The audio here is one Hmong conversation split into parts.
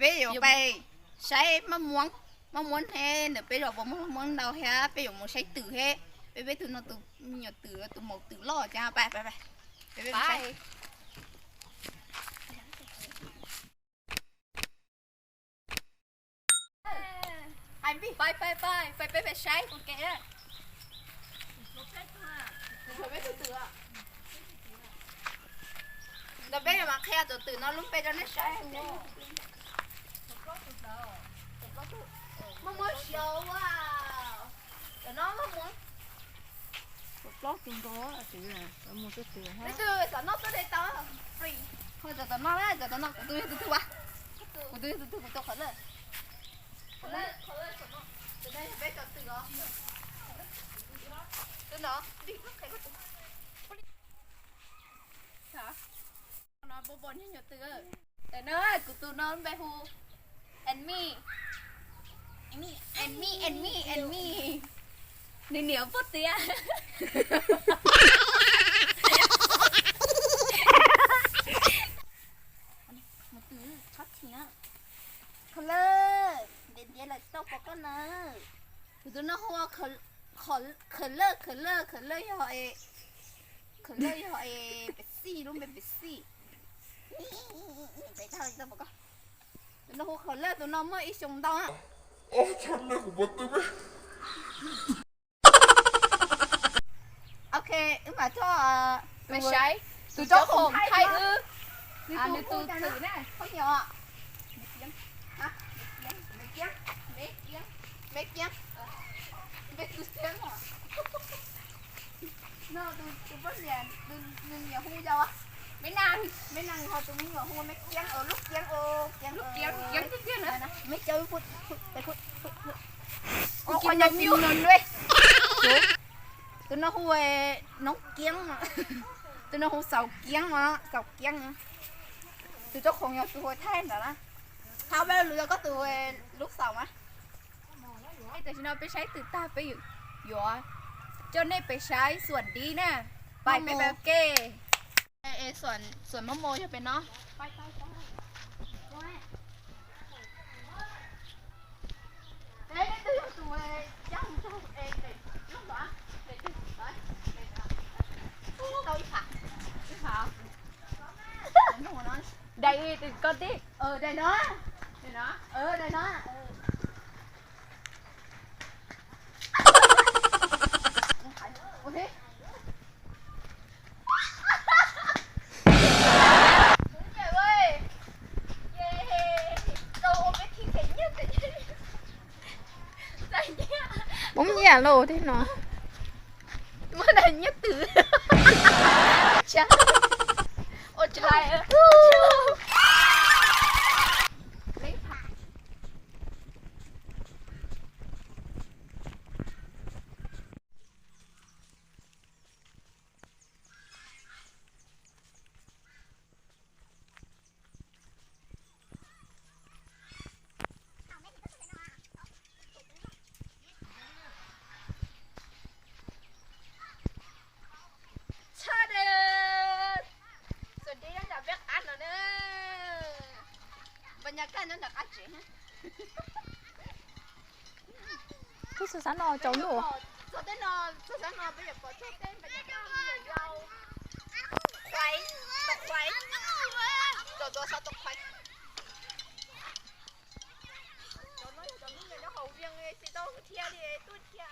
Peb yuav pais saib maj muab, maj muab thiab ntawm peb zos puas muaj maj muab ntau thiab peb yuav mus saib twm thiab. Peb peb tug no tus me nyuam twm, tus maum twm loj cas. Pais, pais, pais. Pais, pais, pais, pais saib ua ke. Ntawd peb yuav mas qhia tus twm no lub npe rau nej saib. Muaj muaj siav ua. Cov no muaj muaj. Plaub tus nkaus, mus twg twg. Leej twg xav noj tuaj de tau. Free. Ho cov tom no na, cov tom no kuv tus yog tus twg as? Kuv tus yog tus twg, kuv tus qhov lawm. Qhov lawm, qhov lawm, tom no. Tus no yog peb cov twm os. Tus no, no pom pom niag nyuam twm. Ntawm no kuv tus no npe hu Anmi. Anmi, Anmi, Anmi, Anmi. Nws niam poj tiag. Mus twm txhob chim na. Khaws lawm, ntiav ntiav lawm tsis tau pom koj na. Kuv tus no hu ua Khaws lawm, Khaws lawm, Khaws lawm, Khaws lawm yog, Khaws lawm yog Pepsi, lub npe Pepsi. Peb tau tsis tau pom koj. Tus no hu Khaws lawm, tus no muaj ib xyoos ntau na. Ok, wb mam coj, peb saib tus tsob khoom thaij wb. Nws tus twm na, phooj ywg. Me Kiab, Me Kiab, Me Kiab, Me Kiab. No tus poj niam, nws niam hu yau, Me Nees, Me Nees, ho tus me nyuam hu Me Kiab, lub Kiab, Kiab, lub Kiab, Kiab tiag tiag na. Me Kiab, tus no hu Noob Kiab, tus no hu Xaus Kiab os, Xaus Kiab. Tus tsob khoom yog tus hu thaij ntawd na. Thau peb lus yog koj tus lub xaus mas. Tam sim no peb saib twm tag peb yuav coj nej pem saib xuam dib na. Pais peb pais ke. Xuam maj mos yog pem no. Daim twm koj tib. Daim no, daim no, daim no. Poob nyiaj lauj tej no. Muab daim nyiaj twm. Ua tshais. Tshaj de, xuam dib nyob nram peb qab no na. Npa nyas kaj nyob nram qab tsev. Twb xav xav no tsaus ntuj. Txog tej no, txog sab no peb yuav pom txog tej npa nyas kaj yau yau. Qhuav, tau qhuav, txog tau qhuav. Cov no yog cov me nyuam nyob hauv Vias tsis tau dhia li tuaj dhia.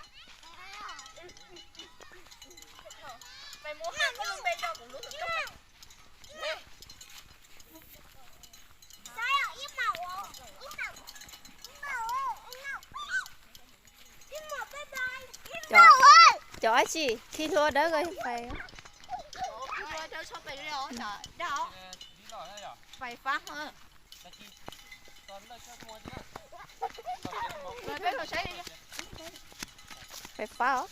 Maiv Muas, koj lub npe rau kuv lub xov tooj. Cov, cov dab tsi khi hlua dawb ko fais. Fais fab. Fais fab os.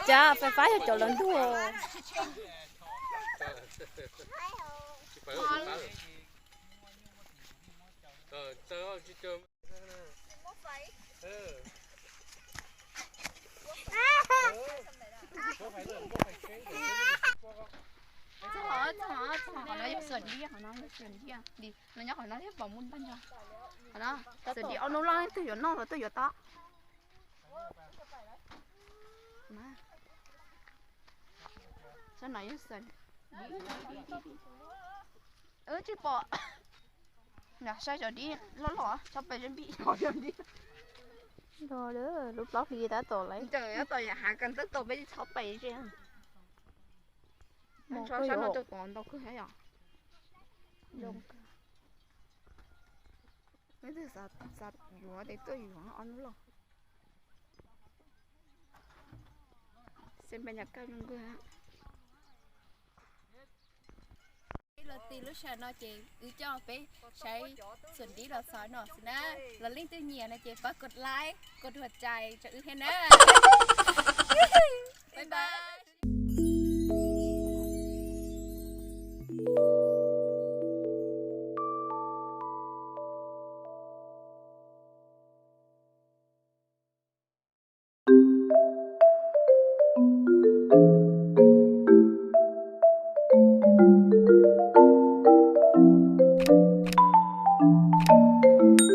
Cas fais fab yog cov lawv ntuj. Qhov no yog xom dib, qhov no yog xom dib, no nyob qhov no thiab pom mus npaj nrog. Qhov no xom dib ob nub loj leej twg yuav noj los tuaj yuav tau. Saib no yog xom dib, tsis pom. Saib cov dib loj loj txhob pais ze npib, lub plaub hlis tab tom lawm. Tab tom yam hav kawg tab tom peb txhob pais ze. Ntsho sab no rau tod ntau kawg thiab yom. Leej twg xav yuav ces tuaj yuav ob nub loj. Xeeb peb nyob kaj zoo kawg. Peb los txog lub sij hawm no ces wb coj peb saib xom dib los txog no xwb na. Los leej twg nyiam no ces pab kos like kos huam cais rau wb thiab na.